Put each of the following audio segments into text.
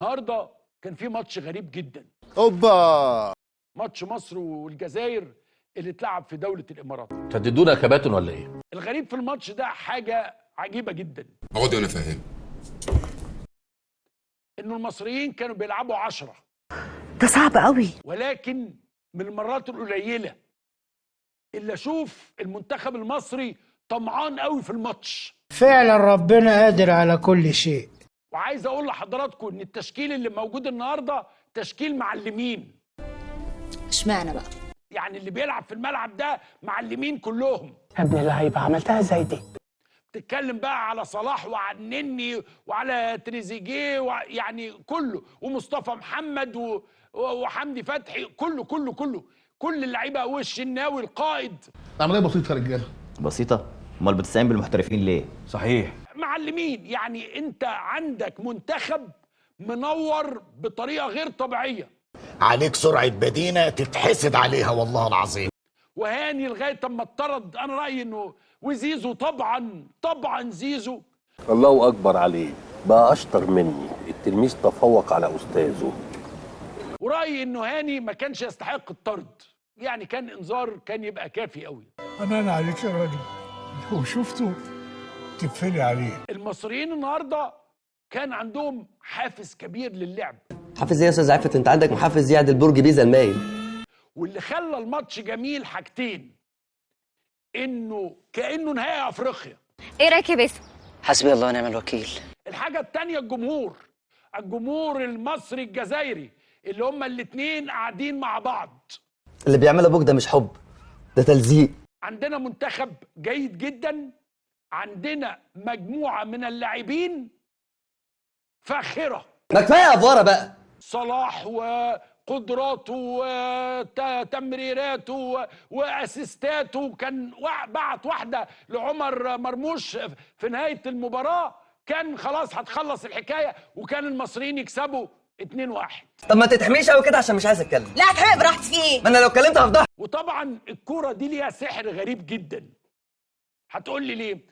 النهارده كان في ماتش غريب جدا. اوبا، ماتش مصر والجزائر اللي اتلعب في دولة الامارات. تددونا كباتن ولا ايه؟ الغريب في الماتش ده حاجة عجيبة جدا. اقعد وانا فاهم انه المصريين كانوا بيلعبوا 10. ده صعب قوي. ولكن من المرات القليلة اللي اشوف المنتخب المصري طمعان قوي في الماتش. فعلا ربنا قادر على كل شيء. وعايز اقول لحضراتكم ان التشكيل اللي موجود النهارده تشكيل معلمين. اشمعنى بقى؟ يعني اللي بيلعب في الملعب ده معلمين كلهم. يا ابن اللعيبة عملتها ازاي دي؟ تتكلم بقى على صلاح وعلى النني وعلى تريزيجيه يعني كله، ومصطفى محمد وحمدي فتحي، كله كله كله، كل اللعيبة، والشناوي القائد. العملية بسيطة يا رجاله. بسيطة؟ امال بتستعين بالمحترفين ليه؟ صحيح. معلمين، يعني انت عندك منتخب منور بطريقة غير طبيعية. عليك سرعة بدينه تتحسد عليها والله العظيم. وهاني لغاية اما اتطرد، انا رايي انه وزيزو طبعا طبعا زيزو الله اكبر عليه، بقى اشطر مني، التلميذ تفوق على استاذه. ورايي انه هاني ما كانش يستحق الطرد، يعني كان انذار كان يبقى كافي قوي. امان عليك يا راجل، لو شفته تقفلي عليه. المصريين النهارده كان عندهم حافز كبير للعب. حافز ايه يا استاذ عفت؟ انت عندك محافز يعدل برج بيزا المايل. واللي خلى الماتش جميل حاجتين، انه كانه نهائي افريقيا. ايه رايك يا باسم؟ حسبي الله ونعم الوكيل. الحاجة الثانية الجمهور، الجمهور المصري الجزائري اللي هما الاثنين قاعدين مع بعض. اللي بيعمله ابوك ده مش حب، ده تلزيق. عندنا منتخب جيد جدا، عندنا مجموعة من اللاعبين فاخره. ما كفاية افوره بقى. صلاح وقدراته وتمريراته واسيستاته، كان بعت واحدة لعمر مرموش في نهاية المباراة، كان خلاص هتخلص الحكاية، وكان المصريين يكسبوا 2-1. طب ما تتحميش قوي كده عشان مش عايز اتكلم. لا اتحمق براحتي في ايه؟ ما انا لو اتكلمت هفضحك. وطبعا الكورة دي ليها سحر غريب جدا. هتقول لي ليه؟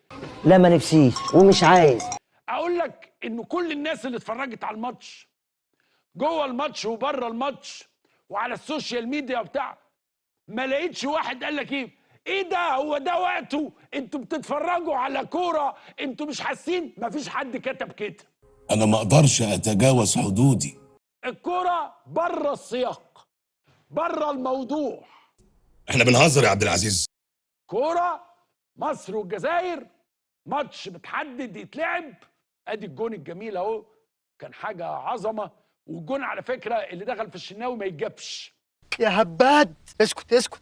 لا ما نفسيش ومش عايز. اقول لك ان كل الناس اللي اتفرجت على الماتش جوه الماتش وبره الماتش وعلى ال social media وبتاع، ما لقيتش واحد قال لك ايه؟ ايه ده؟ هو ده وقته؟ انتوا بتتفرجوا على كورة، انتوا مش حاسين؟ مفيش حد كتب كده. انا ما اقدرش اتجاوز حدودي. الكورة بره السياق، بره الموضوع. احنا بنهزر يا عبد العزيز. كورة مصر والجزائر، ماتش متحدد يتلعب. ادي الجون الجميل اهو، كان حاجة عظمه. والجون على فكرة اللي دخل في الشناوي ما يتجابش. يا هباد اسكت اسكت.